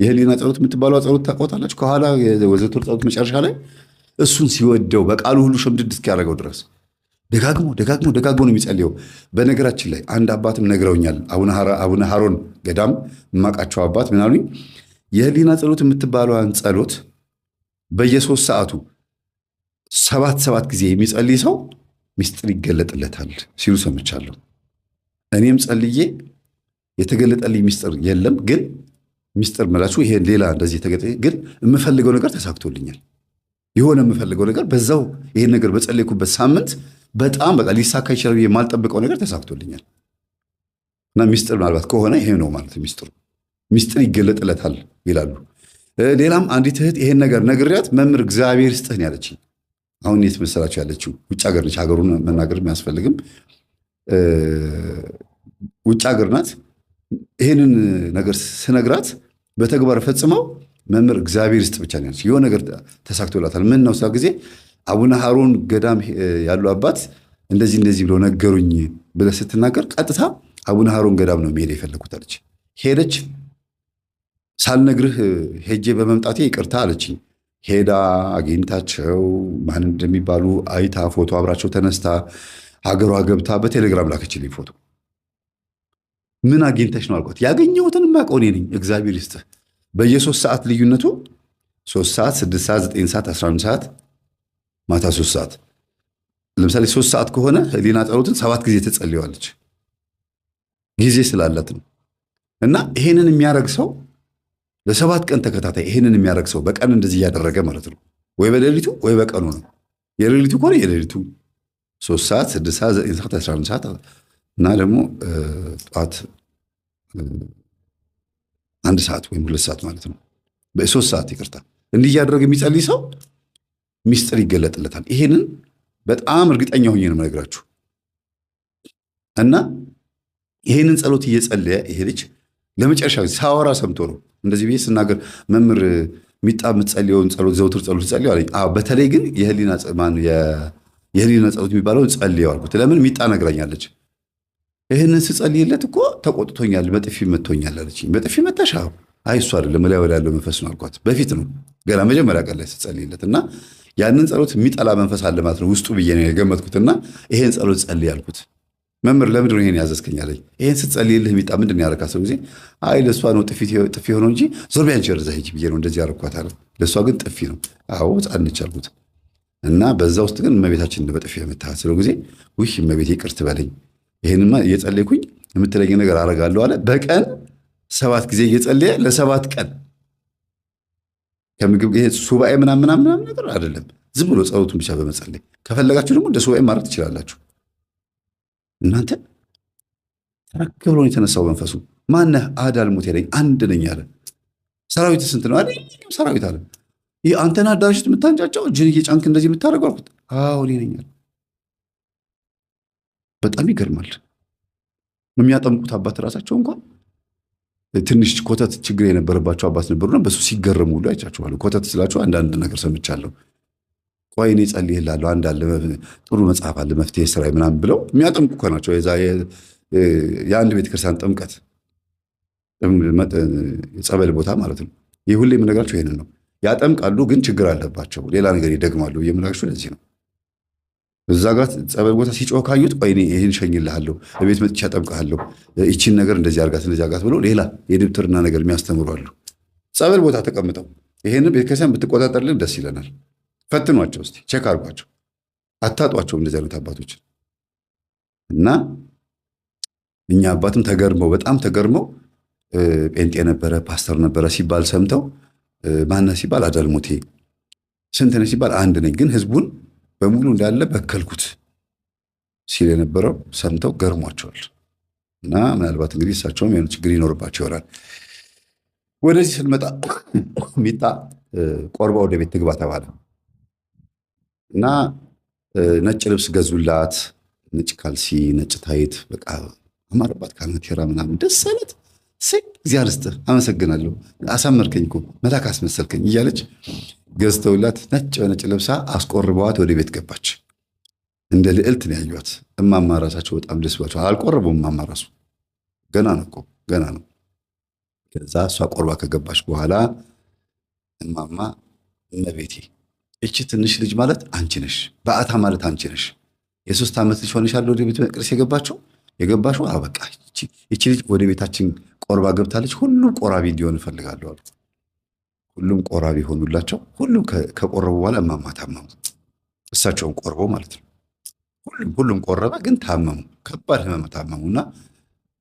የህሊና ጸሎት የምትባለው ጸሎት ታውቋታላችሁ። ከኋላ የዘወትር ጸሎት መጨረሻ ላይ እሱን ሲወደው በቃሉ ሁሉ ሽምድድ እስኪያደርገው ድረስ ደጋግሞ ደጋግሞ ደጋግሞ ነው የሚጸልየው። በነገራችን ላይ አንድ አባትም ነግረውኛል። አቡነ ሀሮን ገዳም የማውቃቸው አባት ምን አሉኝ? የህሊና ጸሎት የምትባለዋን ጸሎት በየ3 ሰዓቱ 7 7 ጊዜ የሚጸልይ ሰው ሚስጥር ይገለጥለታል ሲሉ ሰምቻለሁ። እኔም ጸልዬ የተገለጠልኝ ሚስጥር የለም። ግን ሚስጥር ምላችሁ ይሄ ሌላ እንደዚህ የተገለጠ ግን የምፈልገው ነገር ተሳክቶልኛል። የሆነ የምፈልገው ነገር በዛው ይሄን ነገር በጸለይኩበት ሳምንት በጣም በቃ ሊሳካ ይችላል ብዬ የማልጠብቀው ነገር ተሳክቶልኛል። እና ሚስጥር ምናልባት ከሆነ ይሄ ነው ማለት ሚስጥሩ። ሚስጥር ይገለጥለታል ይላሉ። ሌላም አንዲት እህት ይሄን ነገር ነግሬያት መምህር እግዚአብሔር ይስጥህ ነው ያለችኝ። አሁን የት መሰላችሁ ያለችው? ውጭ ሀገር ነች። ሀገሩን መናገር የሚያስፈልግም ውጭ ሀገር ናት። ይሄንን ነገር ስነግራት በተግባር ፈጽመው መምህር እግዚአብሔር ይስጥ ብቻ ነው ያለችው። የሆነ ነገር ተሳክቶላታል። ምን ነው ሳ ጊዜ አቡነ ሀሮን ገዳም ያሉ አባት እንደዚህ እንደዚህ ብለው ነገሩኝ ብለህ ስትናገር ቀጥታ አቡነ ሀሮን ገዳም ነው መሄድ የፈለኩት አለች። ሄደች። ሳልነግርህ ሄጄ በመምጣቴ ይቅርታ አለችኝ። ሄዳ አግኝታቸው ማን እንደሚባሉ አይታ ፎቶ አብራቸው ተነስታ ሀገሯ ገብታ በቴሌግራም ላከችልኝ ፎቶ። ምን አግኝተሽ ነው አልኳት። ያገኘሁትን የማውቀው እኔ ነኝ፣ እግዚአብሔር ይስጥህ። በየ3 ሰዓት ልዩነቱ 3 ሰዓት፣ 6 ሰዓት፣ 9 ሰዓት፣ 11 ሰዓት፣ ማታ 3 ሰዓት። ለምሳሌ 3 ሰዓት ከሆነ ህሊና ጸሎትን 7 ጊዜ ትጸልየዋለች። ጊዜ ስላላት ነው። እና ይሄንን የሚያደርግ ሰው ለ7 ቀን ተከታታይ ይሄንን የሚያደርግ ሰው በቀን እንደዚህ እያደረገ ማለት ነው። ወይ በሌሊቱ ወይ በቀኑ ነው። የሌሊቱ ከሆነ የሌሊቱ 3 ሰዓት፣ 6 ሰዓት፣ 9 ሰዓት፣ 11 ሰዓት እና ደግሞ ጠዋት 1 ሰዓት ወይም 2 ሰዓት ማለት ነው። በ3 ሰዓት ይቅርታ። እንዲህ እያደረገ የሚጸልይ ሰው ሚስጥር ይገለጥለታል። ይሄንን በጣም እርግጠኛ ሆኜ ነው የምነግራችሁ። እና ይሄንን ጸሎት እየጸለየ ይሄ ልጅ ለመጨረሻ ጊዜ ሳወራ ሰምቶ ነው እንደዚህ ብዬ ስናገር መምህር ሚጣ የምትጸልየውን ጸሎት ዘውትር ጸሎት ጸልየው አለኝ። አዎ፣ በተለይ ግን የህሊና ጸሎት የሚባለውን ጸልየው አልኩት። ለምን ሚጣ ነግራኛለች። ይሄንን ስጸልይለት እኮ ተቆጥቶኛል፣ በጥፊ መቶኛል አለችኝ። በጥፊ መታሽ? አዎ። አይ እሱ አይደለም እላዩ ላይ ያለው መንፈስ ነው አልኳት። በፊት ነው ገና መጀመሪያ ቀን ላይ ስጸልይለት እና ያንን ጸሎት የሚጠላ መንፈስ አለ ማለት ነው ውስጡ ብዬ ነው የገመትኩትና ይሄን ጸሎት ጸልይ አልኩት። መምህር ለምንድን ነው ይሄን ያዘዝከኝ አለኝ። ይሄን ስትጸልይልህ ሚጣ ምንድን ነው ያደረካት? ሰው ጊዜ አይ ለእሷ ነው ጥፊ ሆኖ እንጂ ዞር በይ አንቺ ወደዛ ሂጂ ብዬ ነው እንደዚህ ያደረኳት አለ። ለእሷ ግን ጥፊ ነው። አዎ ሕፃን ነች አልኩት። እና በዛ ውስጥ ግን እመቤታችን በጥፊ የመታሃት ስለው ጊዜ ውይ እመቤቴ ይቅር ትበለኝ፣ ይሄንማ እየጸለይኩኝ የምትለኝ ነገር አደርጋለሁ አለ። በቀን 7 ጊዜ እየጸለየ ለ7 ቀን ከምግብ ይሄ ሱባኤ ምናምን ምናምን ምናምን ነገር አይደለም፣ ዝም ብሎ ጸሎቱን ብቻ በመጸለይ ከፈለጋችሁ ደግሞ እንደ ሱባኤ ማድረግ ትችላላችሁ። እናንተ ተረክ ብሎ የተነሳው መንፈሱ ማነህ? አዳልሞቴ ነኝ፣ አንድ ነኝ አለ። ሰራዊት ስንት ነው? አይደለም ሰራዊት አለ። ይሄ አንተን አዳራሽ የምታንጫጫው እጅን እየጫንክ እንደዚህ የምታደርገው አልኩት። አዎ እኔ ነኝ አለ። በጣም ይገርማል። የሚያጠምቁት አባት ራሳቸው እንኳን ትንሽ ኮተት ችግር የነበረባቸው አባት ነበሩና በሱ ሲገረሙ ሁሉ አይቻቸዋለሁ። ኮተት ስላቸው አንዳንድ ነገር ሰምቻለሁ። ቆይ እኔ ጸልይልሃለሁ፣ አንድ አለ ጥሩ መጽሐፍ አለ መፍትሄ ስራይ ምናምን ብለው የሚያጠምቁ እኮ ናቸው። የዛ የአንድ ቤተክርስቲያን ጥምቀት ጸበል ቦታ ማለት ነው። ይህ ሁሌ የምነግራቸው ይሄንን ነው። ያጠምቃሉ ግን ችግር አለባቸው፣ ሌላ ነገር ይደግማሉ የምነግራችሁ ለዚህ ነው። እዛ ጋር ጸበል ቦታ ሲጮህ ካዩት ቆይ እኔ ይሄን ሸኝልሃለሁ፣ እቤት መጥቼ አጠምቅሃለሁ፣ ይቺን ነገር እንደዚህ አርጋት እንደዚህ አርጋት ብሎ ሌላ የድብትርና ነገር የሚያስተምሩ አሉ። ጸበል ቦታ ተቀምጠው ይሄንን ቤተክርስቲያን ብትቆጣጠርልን ደስ ይለናል። ፈትኗቸው እስቲ check አርጓቸው፣ አታጧቸው እንደዚህ አይነት አባቶች። እና እኛ አባትም ተገርመው በጣም ተገርመው ጴንጤ ነበረ ፓስተር ነበረ ሲባል ሰምተው ማነህ ሲባል አዳልሞቴ፣ ስንት ነህ ሲባል አንድ ነኝ፣ ግን ህዝቡን በሙሉ እንዳለ በከልኩት ሲል የነበረው ሰምተው ገርሟቸዋል። እና ምናልባት እንግዲህ እሳቸውም የሆነ ችግር ይኖርባቸው ይሆናል። ወደዚህ ስንመጣ ሚጣ ቆርባ ወደ ቤት ትግባ ተባለ። እና ነጭ ልብስ ገዙላት፣ ነጭ ካልሲ፣ ነጭ ታይት፣ በቃ አማረባት፣ ካናቴራ ምናምን ደስ አላት። እሰይ እግዚአብሔር ይስጥህ፣ አመሰግናለሁ፣ አሳመርከኝ እኮ መልአክ አስመሰልከኝ እያለች ገዝተውላት ነጭ በነጭ ለብሳ አስቆርበዋት ወደ ቤት ገባች። እንደ ልዕልት ነው ያዩዋት። እማማ ራሳቸው በጣም ደስ ብሏቸው አልቆረቡም። እማማ ራሱ ገና ነው እኮ ገና ነው። ከዛ እሷ ቆርባ ከገባች በኋላ እማማ እመቤቴ እቺ ትንሽ ልጅ ማለት አንቺ ነሽ፣ በአታ ማለት አንቺ ነሽ። የ3 ዓመት ልጅ ሆነሻል ወደ ቤተ መቅደስ የገባሽው። አዎ በቃ እቺ ልጅ ወደ ቤታችን ቆርባ ገብታለች። ሁሉም ቆራቢ እንዲሆን እፈልጋለሁ አሉ። ሁሉም ቆራቢ ሆኑላቸው። ሁሉም ከቆረቡ በኋላ እማማ ታመሙ። እሳቸውን ቆርበው ማለት ነው። ሁሉም ቆረበ፣ ግን ታመሙ። ከባድ ህመም ታመሙና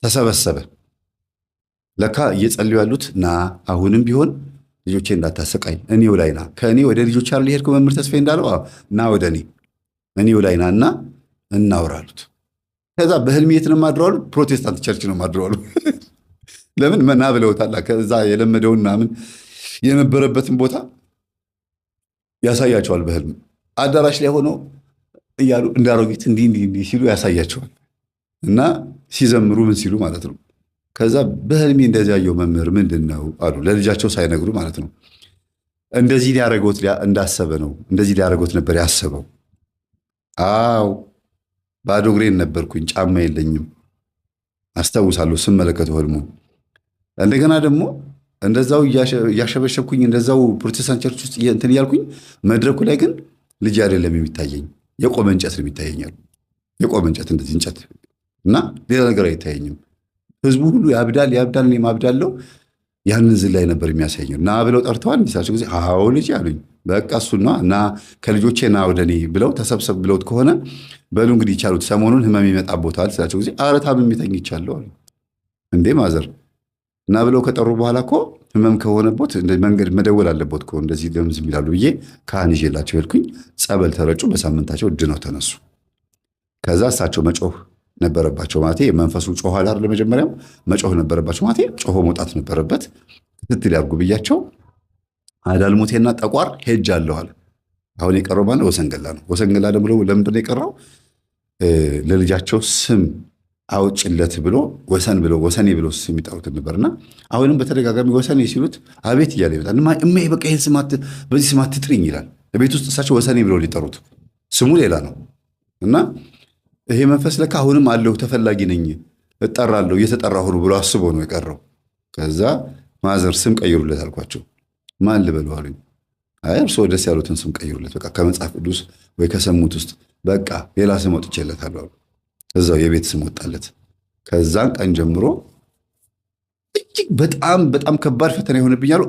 ተሰበሰበ። ለካ እየጸልዩ ያሉት ና አሁንም ቢሆን ልጆቼ እንዳታሰቃይ እኔው ላይ ና፣ ከእኔ ወደ ልጆች አሉ ሄድኩ መምህር ተስፋዬ እንዳለው ና ወደ እኔ እኔው ላይ ና እና እናውራሉት። ከዛ በህልሜ የት ነው የማድረው አሉ? ፕሮቴስታንት church ነው የማድረው አሉ። ለምን ና ብለውታል። ከዛ የለመደውን ምናምን የነበረበትን ቦታ ያሳያቸዋል። በህልም አዳራሽ ላይ ሆነው እያሉ እንዳሮጊት እንዲህ እንዲህ እንዲህ ሲሉ ያሳያቸዋል። እና ሲዘምሩ ምን ሲሉ ማለት ነው። ከዛ በህልሜ እንደዚህ ያየው መምህር ምንድን ነው አሉ። ለልጃቸው ሳይነግሩ ማለት ነው። እንደዚህ ሊያደርገውት እንዳሰበ ነው። እንደዚህ ሊያደርገውት ነበር ያሰበው። አዎ ባዶ እግሬን ነበርኩኝ፣ ጫማ የለኝም አስታውሳለሁ ስመለከተው ህልሙን። እንደገና ደግሞ እንደዛው እያሸበሸብኩኝ እንደዛው ፕሮቴስታንት church ውስጥ እንትን እያልኩኝ መድረኩ ላይ ግን ልጅ አይደለም የሚታየኝ፣ የቆመ እንጨት ነው የሚታየኝ አሉ። የቆመ እንጨት እንደዚህ እንጨት እና ሌላ ነገር አይታየኝም። ህዝቡ ሁሉ ያብዳል ያብዳል፣ እኔም አብዳለሁ። ያንን ዝላይ ነበር የሚያሳየው። ና ብለው ጠርተዋል። እንዲሳቸው ጊዜ አዎ ልጅ አሉኝ። በቃ እሱና ና ከልጆቼ ና ወደ እኔ ብለው ተሰብሰብ ብለውት ከሆነ በሉ እንግዲህ ይቻሉት ሰሞኑን ህመም ይመጣቦታል ስላቸው ጊዜ ኧረ ታምሜ ተኝቻለሁ አሉ። እንዴ ማዘር እና ብለው ከጠሩ በኋላ እኮ ህመም ከሆነቦት መንገድ መደወል አለቦት እኮ እንደዚህ ለምን ዝም ይላሉ ብዬ ካህን ይዤላቸው ሄድኩኝ። ጸበል ተረጩ። በሳምንታቸው ድነው ተነሱ። ከዛ እሳቸው መጮህ ነበረባቸው ማለት መንፈሱ ጮኸ አይደል? ለመጀመሪያም መጮህ ነበረባቸው ማለት ጮሆ መውጣት ነበረበት። ክትትል ያርጉ ብያቸው አዳልሞቴና ጠቋር ሄጃለሁ አለ። አሁን የቀረው ማለት ወሰንገላ ነው። ወሰንገላ ደግሞ ለምንድን ነው የቀረው? ለልጃቸው ስም አውጭለት ብሎ ወሰን ብሎ ወሰኔ ብሎ ስም ይጠሩት ነበርና አሁንም በተደጋጋሚ ወሰኔ ሲሉት አቤት እያለ ይመጣል። እማዬ በቃ ይሄን ስም በዚህ ስም አትጥሪኝ ይላል። ቤት ውስጥ እሳቸው ወሰኔ ብሎ ሊጠሩት ስሙ ሌላ ነው እና ይሄ መንፈስ ለካ አሁንም አለው፣ ተፈላጊ ነኝ፣ እጠራለሁ፣ እየተጠራሁ ነው ብሎ አስቦ ነው የቀረው። ከዛ ማዘር ስም ቀይሩለት አልኳቸው። ማን ልበለው አሉኝ። አይ እርስዎ ደስ ያሉትን ስም ቀይሩለት፣ በቃ ከመጽሐፍ ቅዱስ ወይ ከሰሙት ውስጥ በቃ ሌላ ስም ወጥቼለታለሁ አሉ። እዛው የቤት ስም ወጣለት። ከዛን ቀን ጀምሮ እጅግ በጣም በጣም ከባድ ፈተና የሆነብኝ አሉ።